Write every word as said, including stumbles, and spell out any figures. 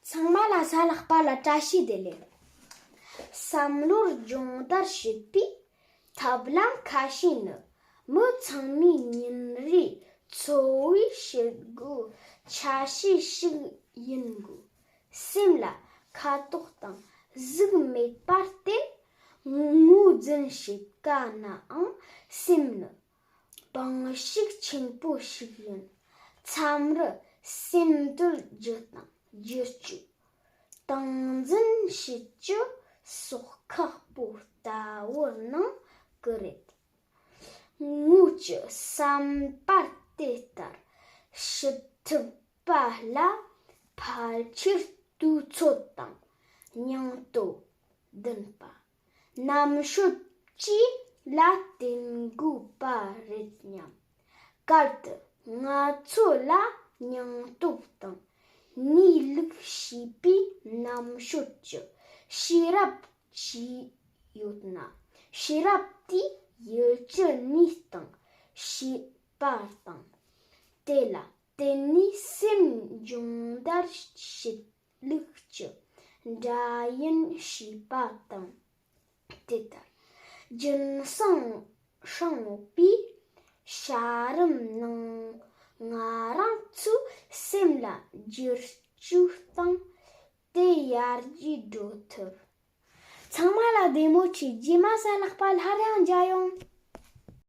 ཚང་མ་ལ་གཟའ་ལྷག་པ་ལ་བཀྲ་ཤིས་བདེ་ལེགས། བསམ་བློར་སྦྱོང་བརྡར་བྱེད་པའི་ཐབས་ལམ་ཁ་ཤས་ནི། མི་ཚང་མའི་ཉིན་རེའི་འཚོ་བའི་བྱེད་སྒོའི་ཆ་ཤས་ཤིག་ཡིན་དགོས། སེམས་ལ་ཁ་དོག་དང་གཟུགས་མེད་པར་བརྟེན། ངོས་འཛིན་བྱེད་དཀའ་ནའང་། སེམས་ནི་དཔུང་ཤུགས་ཆེན་པོ་ཞིག་ཡིན། མཚམས་རེ་སེམས་སྡུག་རྒྱུ་དང་རྒྱུ་སྐྱོ། སྟངས་འཛིན་བྱེད་རྒྱུ་སོགས་ཁག་པོ་ལྟ་བུར་སྣང་གི་རེད། ངོས་ཀྱི་བསམ་པར་དེ་ལྟར་ཞིབ་ཐུབ་པ་ལ་ཕལ་ཆེར་དུས་ཚོད་དང་སྙིང་སྟོབས་ལྡན་པ། རྣམ་དཔྱོད་བཅས་ལ་བརྟེན་དགོས་པ་རེད་སྙམ། གལ་ཏེ་ང་ཚོ་ལ་སྙིང་སྟོབས་དང་ངེས་ལུགས་ཤེས་པའི་རྣམ་དཔྱོད་ཀྱི་ཤེས་རབ་ཅིག་ཡོད་ན། ཤེས་རབ་དེས་ཡུལ་གྱི་གནས་སྟངས་ཤེས་པ་དང་། དེ་ལ་བརྟེན་ནས་སེམས་སྦྱོང་བརྡར་བྱེད་ལུགས་ཀྱི་སྒྲ་དབྱངས་ཤེས་པ་དང་། དེ་ལྟར་སྦྱིན་སྲེག་སྲུང་བའི་བྱ་རིམ་ནང་ང་རང་ཚོའི་སེམས་ལ་བསྒྱུར་བཅོས་བཏང་སྟེ་ཡར་རྒྱས་འགྲོ་ཐུབ། ཚང་མ་ལ་བདེ་མོ་བྱོས། རྗེས་མ་གཟའ་ལྷག་པ་སླར་ཡང་མཇལ་ཡོང་།